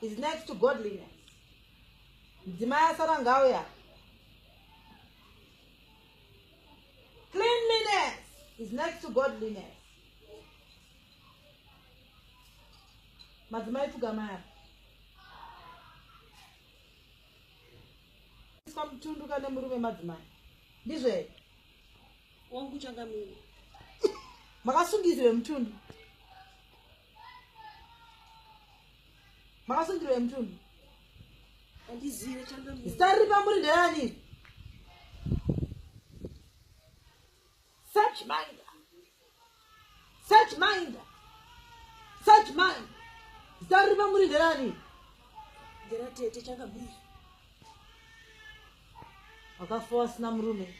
is next to godliness. Mudzimai asara ngauya. Cleanliness is next to godliness. Madzimai pfugamai apa. Iswa mutundu kane murume madzimai. Ndizvo here? Wangu changamire. Makasungirwe mutundu. Makasungirwe mutundu. Handizive changamire. Zita riri pamuri nderani? Search mind. Search mind. Search mind. Zita riri pamuri nderani? Nderatete changamire. Wakafa wasina murume.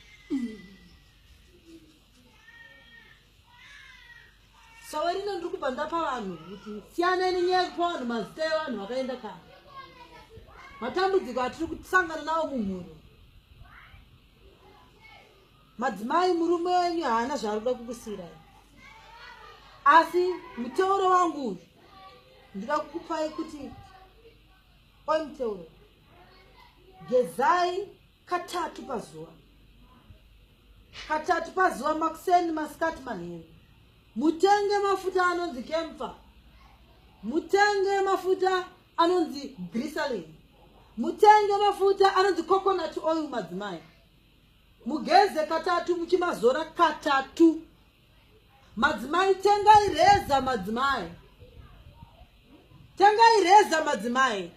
Sowe rino ndiri kubva ndapa vanhu kuti siyanai nenyaya yekupa vanhu mazita evanhu vakaenda kare. Matambudziko atiri kusangana nawo mumhuri. Madzimai murume wenyu haana zvaari kuda kukusiirai. Asi muteuro wangu uyu ndinoda kukupai kuti oi muteuro. Gezai katatu pazuva. Katatu pazuva makuseni masikati manheru. Mutenge mafuta anonzi Camphor. Mutenge mafuta anonzi glycerin. Mutenge mafuta anonzi coconut oil madzimai. Mugeze katatu muchimazora katatu. Madzimai tengai reza madzimai. Tengai reza madzimai.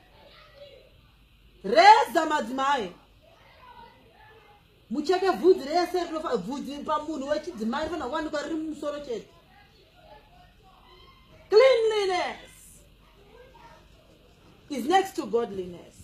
Reza madzimai. Mucheke bvudzi rese rinofa bvudzi pamunhu wechidzimai rinofanira kuwanikwa riri mumusoro chete. Cleanliness is next to godliness.